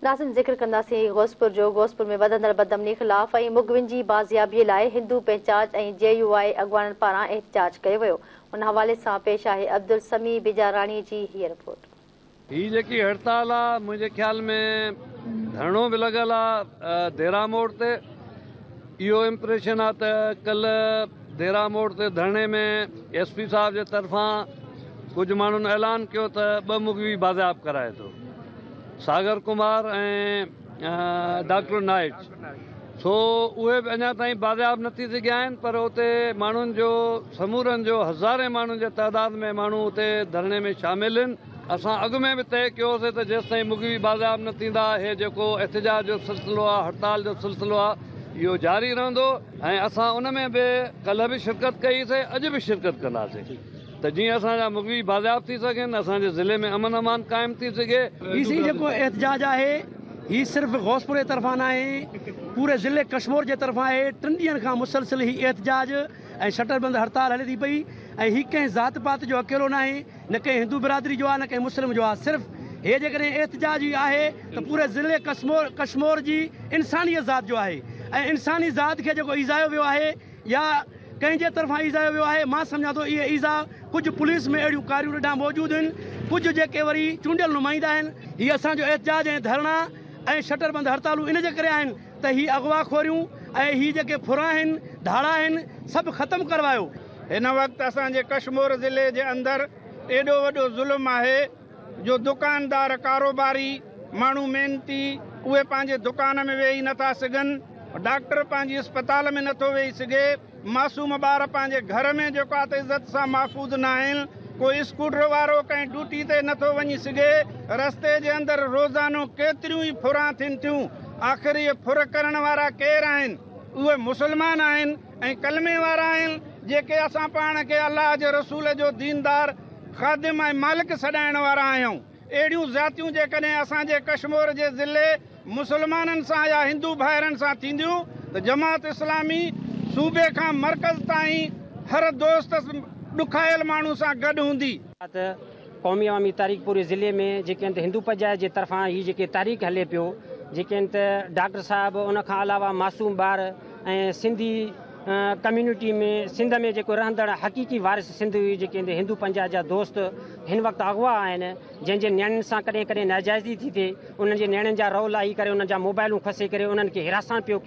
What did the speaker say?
ناظرين ذڪر ڪنداسين غوثپور جو، غوثپور ۾ وڌندڙ بدامني خلاف ۽ مغوين جي بازيابي لاء هندو پنچائت ۽ جي يو آء اڳواڻن پاران احتجاج ڪيو ويو، ان حوالي سان پيش آهي عبدالسميع بجاراڻي جي هيء رپورٽ. هي جيڪي هڙتال آ منهنجي خيال ۾ ڌرڻو به لڳل آ ديرا موڙ تي اهو امپريشن آ ته ڪلهه ديرا موڙ تي ڌرڻي ۾ ايس پي صاحب جي طرفان ڪجهه ماڻهن اعلان ڪيو ته ٻه مغوي بازياب ڪرائي ٿو. ساگر ڪمار ۽ ڊاڪٽر نائچ سو اهي به اڃا تائين بازياب نه ٿي سگهيا آهن پر اتي ماڻهن جو سمورن جو هزارين ماڻهن جي تعداد ۾ ماڻهو اتي ڌرڻي ۾ شامل آهن. اسان اڳ ۾ به طئي ڪيو هوسي ته جيستائين مغوي بازياب نه ٿيندا هي جيڪو احتجاج جو سلسلو آهي هڙتال جو سلسلو آهي اهو جاري رهندو ۽ اسان ان ۾ به ڪلهه به شرڪت ڪئي سي اڄ به شرڪت ڪنداسين. ته جيئن اسان جا مغوي بازياب ٿي سگهن، اسان جي ضلعي ۾ امن امان قائم ٿي سگهي. هي سائين جيڪو احتجاج آهي هي صرف غوثپور جي طرفان ناهي پوري ضلعي ڪشمور جي طرفان آهي ٽن ڏينهن کان مسلسل هي احتجاج ۽ شٽر بند هڙتال هلي ٿي پئي ۽ هي ڪنهن ذات پات جو اڪيلو ناهي نه ڪنهن هندو برادري جو آهي نه ڪنهن مسلم جو آهي صرف هي جيڪڏهن احتجاج ئي آهي ته پوري ضلعي ڪشمور جي انسانيت ذات جو آهي ۽ انساني ذات کي جيڪو ايذايو ويو آهي يا ڪنهن جي طرفان ايذايو ويو آهي، مان سمجهان ٿو اهي ايذاء ڪجهه پوليس ۾ اهڙيون ڪاريون رڍان موجود آهن، ڪجهه جيڪي وري چونڊيل نمائندا آهن، هي اسان جو احتجاج ۽ ڌرڻا ۽ شٽر بند هڙتالون ان جي ڪري آهن ته هي اغوا خوريون ۽ هي جيڪي ڦر آهن، ڌاڙا آهن، سڀ ختم ڪروايو. هن وقت اسان جي ڪشمور ضلعي جي اندر ايڏو وڏو ظلم آهي جو دڪاندار ڪاروباري ماڻهو محنتي اهي پنهنجي دڪان ۾ ويهي نٿا سگهن، ڊاڪٽر پنهنجي اسپتال ۾ نٿو ويهي سگهي، معصوم ٻار پنهنجي گهر ۾ جيڪو آ ته عزت سان محفوظ ناهن، ڪو اسڪوٽر وارو ڪنهن ڊيوٽي تي نٿو وڃي سگهي، رستي جي اندر روزانو ڪيتريون ئي ڦران ٿين ٿيون، آخر اهي ڦر ڪرڻ وارا ڪير آهن؟ اهي مسلمان آهن ۽ ڪلمي وارا آهن، جيڪي اسان پاڻ کي الله جي رسول جو ديندار خادم ۽ مالڪ سڏائڻ وارا آهيون. اهڙيون زيادتيون جيڪڏهن اسان جي ڪشمور جي ضلعي مسلمانن سان يا هندو ڀائرن سان ٿينديون ته جماعت اسلامي صوبي کان مرڪز تائين هر دوست ڏکايل ماڻهو سان گڏ هوندي. ته قومي عوامي تحريڪ پوري ضلعي ۾ جيڪي آهن ته هندو پنچائت جي طرفان هي جيڪي تحريڪ هلي پيو جيڪي آهن ته ڊاڪٽر صاحب ان کان علاوه معصوم ٻار ۽ سنڌي ڪميونٽي ۾ سنڌ ۾ جيڪو رهندڙ حقيقي وارث سنڌ هئي جيڪي هندو پنچائت جا دوست هن وقت اغوا آهن جنهن جي نياڻين سان ڪڏهن ڪڏهن ناجائزي ٿي ٿئي انهن جي نياڻين جا رئو لاهي ڪري انهن جا موبائلون کسي ڪري انهن کي حراسان پيو ڪيو.